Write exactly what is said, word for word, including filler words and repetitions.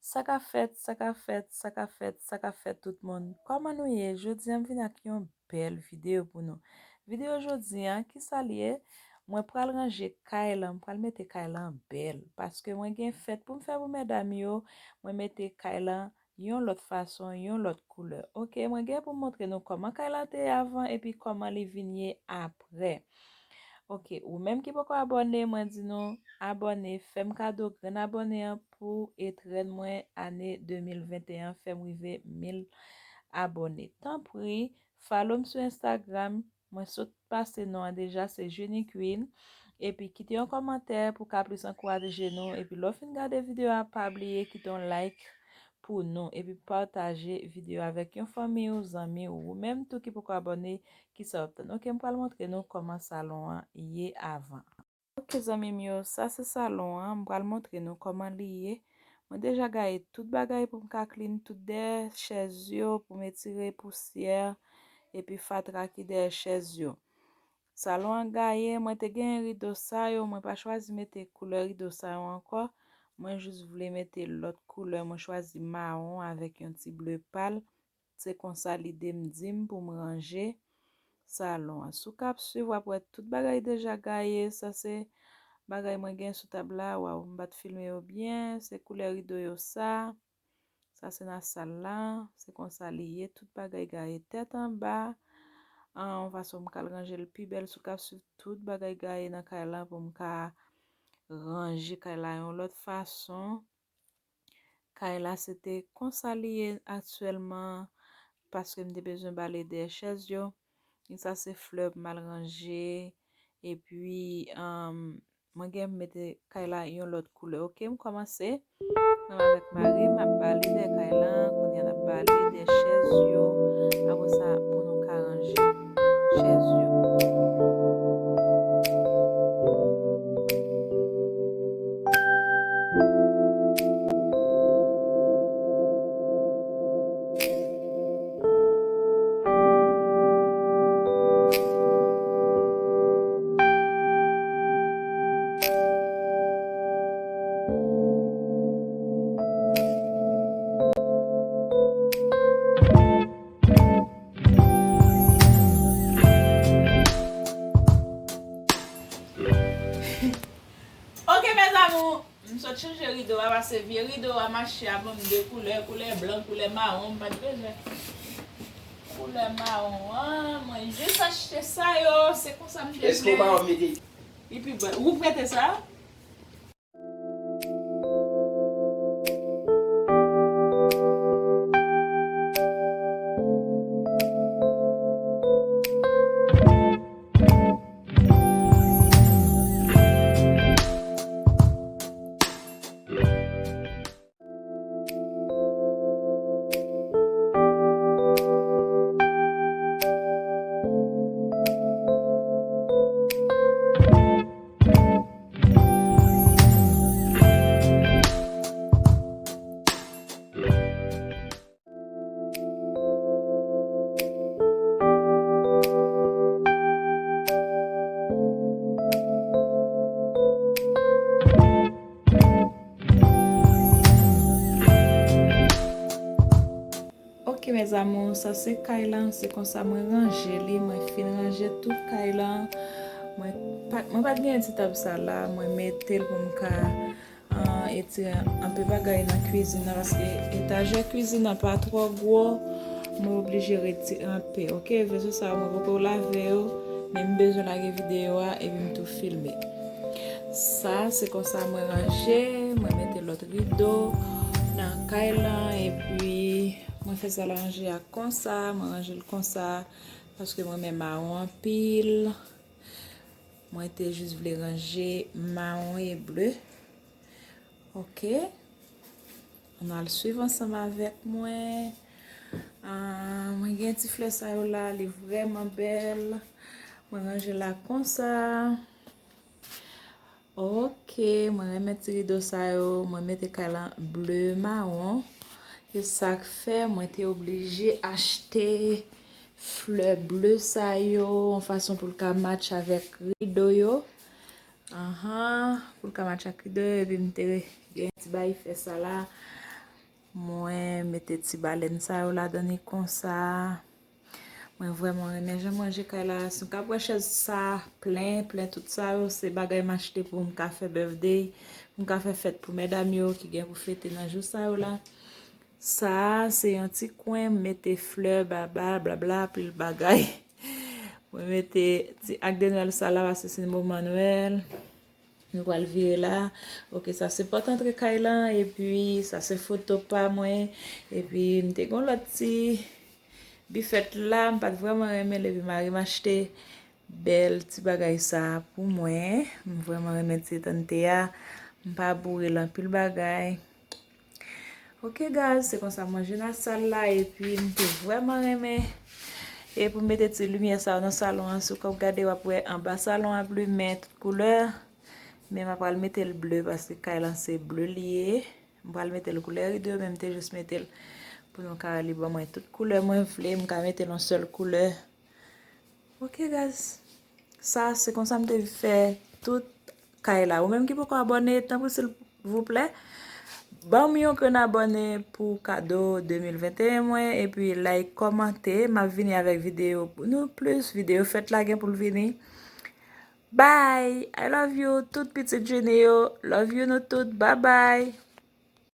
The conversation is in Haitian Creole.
Sa k ap fèt, sa k ap fèt, sa k ap fèt, sa k ap fèt tout moun? Kòman nou ye? Jodi a m vin ak yon bèl videyo pou nou. Videyo jodi a, kisa l ye? Mwen pral ranje kay lan, m pral mete kay lan bèl. Paske mwen gen fèt pou m fè pou medam yo, mwen mete kay lan yon lòt fason, yon lòt koulè. Oke, mwen gen pou m montre nou kòman kay lan te ye avan epi kòman li vin ye apre. Oke, ou menm ki poko abòne, mwen di nou abòne, fè m kado grenn abòne an pou etrenn mwen ane de mil venteyen, fè m rive mil abòne. Tanpri, follow m sou Instagram, mwen sot pase non an deja, se Jenny Queen. Epi kite yon kòmantè pou ka plis ankouraje nou. Epi lè w fin gade videyo a, pa bliye kite yon like pou nou. Epi pataje videyo avèk yon fanmi ou, zanmi ou, ou menm tou ki poko abòne, kisa w ap tann? Oke, m pral montre nou kòman salon an ye avan. Oke, zanmi m yo, sa se salon an. M pral montre nou kòman li ye. Mwen deja gaye tout bagay pou m ka clean tout dèyè chèz yo, pou m etire pousyè epi fatra ki dèyè chèz yo. Salon an gaye, mwen te gen rido sa yo, mwen pa chwazi mete koulè rido sa yo ankò. Mwen jis vle mete lòt koulè, mwen chwazi mawon avèk yon ti ble pal. Se konsa lide m di m pou m ranje salon an. Si w k ap swiv, w ap wè tout bagay deja gaye. Sa se bagay mwen gen sou tab la. Waw, m pa t filme yo byen. Se koulè rido yo sa. Sa se nan sal la. Se konsa li ye. Tout bagay gaye tèt anba. An, yon fason m ka ranje l pi bèl. Si w k ap swiv, tout bagay gaye nan kay la pou m ka ranje kay la yon lòt fason. Kay la, se te konsa li ye aktyèlman, paske m te bezwen bale dèyè chèz yo. E sa se flè m al ranje. Epi, um, mwen gen mete kay la yon lòt koulè. Oke, m kòmanse. Mwen avèk mari m ap bale dèyè kay la. Kounye a n ap bale dèyè chèz yo. Apre sa, pou nou ka ranje chèz yo. Ok, mes amours, m sot chanje rido a, paske vye rido a mache a ban m de koulè, koulè blan, koulè mawon, m pa t bezwen koulè mawon an, mwen jis achte sa yo, se konsa m te vle. Èske w pa wè m mete? Li pi bèl. Ou prete sa? Ok, mes amours, sa se kay lan, se konsa mwen ranje li, mwen fin ranje tout kay lan. Mwen pa, mwen pa t gen ti tab sa la, mwen mete l pou m ka, ah, etire anpe bagay nan kwizin nan, paske etajè kwizin nan pa twò gwo, mwen oblije retire anpe, ok? Veso sa yo, mwen poko lave yo, men m bezwen lage videyo a, epi m tou filme. Sa, se konsa mwen ranje, mwen mete lòt rido nan kay lan, epi mwen fè sal a ranje a konsa, mwen ranje l konsa, paske mwen renmen mawon anpil. Mwen te jis vle ranje mawon e ble. Ok. Ann al swiv ansanm avèk mwen. Ah, mwen gen ti flè sa yo la, li vrèman bèl. Mwen ranje la konsa. Ok, mwen renmen ti rido sa yo. Mwen mete kay lan ble mawon. E sa k fè mwen te oblije achte flè ble sa yo, yon fason pou l ka match avèk rido yo. Anhan, pou l ka match ak rido yo, epi m te gen ti bay fè sa la. Mwen mete ti balèn sa yo ladan li konsa. Mwen vrèman renmen jan manje kay la. Si w ka wè chèz sa plen, plen tout sa yo, se bagay m achte pou m ka fè birthday, pou m ka fè fèt pou medam yo ki gen pou fete nan jou sa yo la. Sa, se yon ti kwen, m mete flè, baba, blabla, pil bagay. Mwen mete ti ak de Nwèl sa la, paske se moman Nwèl. Nou pral vire la. Ok, sa se pòt antre kay lan, epi sa se foto pa mwen. Epi m te gon lòt ti bifèt la, m pa t vrèman renmen l, epi mari m achte bèl ti bagay sa pou mwen. M vrèman renmen ti tante a. M pa boure l anpil bagay. Ok guys, se konsa manje nan sal la, epi m te vrèman renmen. E pou mete ti limyè sa nan salon an, si w gade w ap wè anba salon an limen tout koulè. Men m pral mete l ble paske kay lan se ble li ye. M pral mete l koulè rido, men m te jis mete l pou nou ka li ban mwen tout koulè mwen vle, m ka mete l yon sèl koulè. Ok guys, sa se konsa m te fè tout kay la. Ou menm ki poko abòne, tanpri silvouplè, ban m yon grenn abòne pou kado de mil venteyen mwen, epi like, kòmante, m ap vini avèk videyo pou nou plis, videyo fèt la gen pou l vini. Bye, I love you, tout pitit Jenny yo, love you nou tout, bye bye.